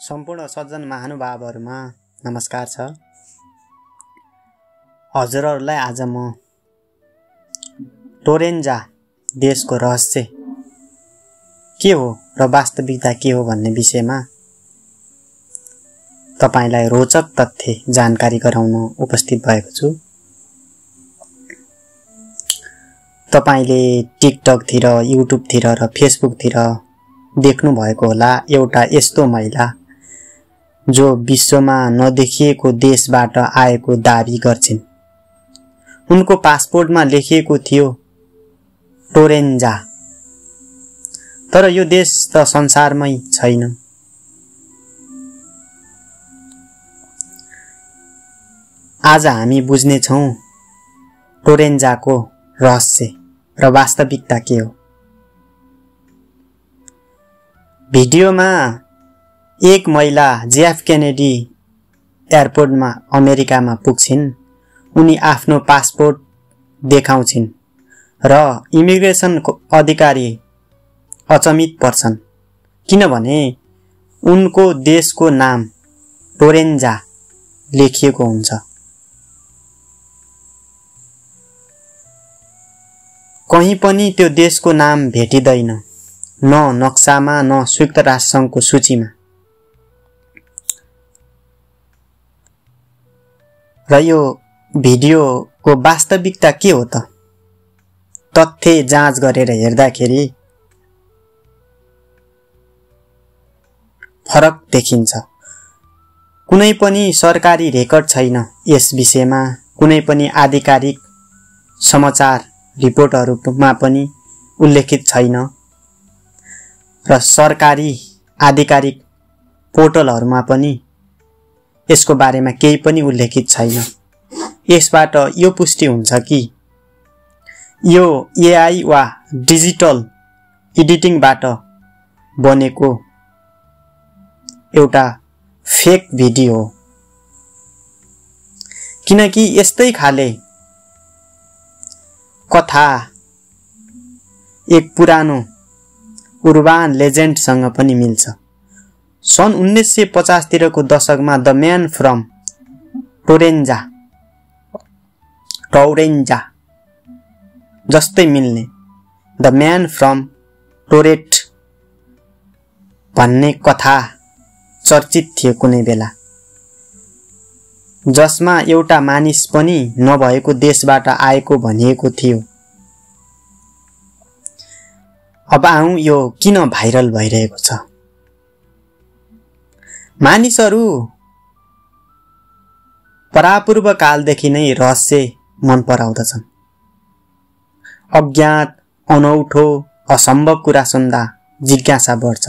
सम्पूर्ण सज्जन महानुभावहरुमा नमस्कार छ। हजुरहरुलाई आज म टोरेन्जा देशको रहस्य के हो र वास्तविकता के हो भन्ने विषयमा तपाईलाई रोचक तथ्य जानकारी गराउन उपस्थित भएको छु। तपाईले टिकटक तिर, युट्युब तिर र फेसबुक तिर देख्नु भएको होला एउटा यस्तो महिला जो विश्वमा नदेखिएको देशबाट आएको दाबी गर्छिन्। उनको पासपोर्टमा लेखिएको थियो टोरेन्जा, तर यो देश त संसारमै छैन। आज हामी बुझ्ने छौं टोरेन्जाको रहस्य र वास्तविकता के हो। भिडियोमा एक महिला जेएफ केनेडी एयरपोर्टमा अमेरिकामा पुग्छिन्। उनी आफ्नो पासपोर्ट देखाउँछिन् र इमिग्रेसन अधिकारी अचम्मित पर्छन्, किनभने उनको देशको नाम टोरेन्जा लेखिएको हुन्छ। कहीं पनि त्यो देशको नाम भेटिदैन, न नक्सामा न संयुक्त राष्ट्र संघको सूचीमा। र यो भिडियोको वास्तविकता के हो त? तथ्य जाँच गरेर हेर्दाखेरि फरक देखिन्छ। कुनै पनि सरकारी रेकर्ड छैन यस विषयमा, कुनै पनि आधिकारिक समाचार रिपोर्टहरुमा पनि उल्लेखित छैन र सरकारी आधिकारिक पोर्टलहरुमा पनि यसको बारेमा केही पनि उल्लेखित छैन। यसबाट यो पुष्टि हुन्छ कि यो एआई वा डिजिटल एडिटिङबाट बनेको एउटा फेक भिडियो हो, किनकि यस्तै खाले कथा एक पुरानो उर्बान लेजेन्डसँग पनि मिल्छ। सन् 1950 तिरको दशकमा द म्यान फ्रम टोरेन्जा जस्तै मिल्ने द म्यान फ्रम टोरेट भन्ने कथा चर्चित थियो कुनै बेला, जसमा एउटा मानिस पनि नभएको देशबाट आएको भनिएको थियो। अब आउँ यो किन भाइरल भइरहेको छ। मानिसहरू परापूर्व कालदेखि नै रहस्य मन पराउँदछन्। अज्ञात, अनौठो, असम्भव कुरा सुन्दा जिज्ञासा बढ्छ।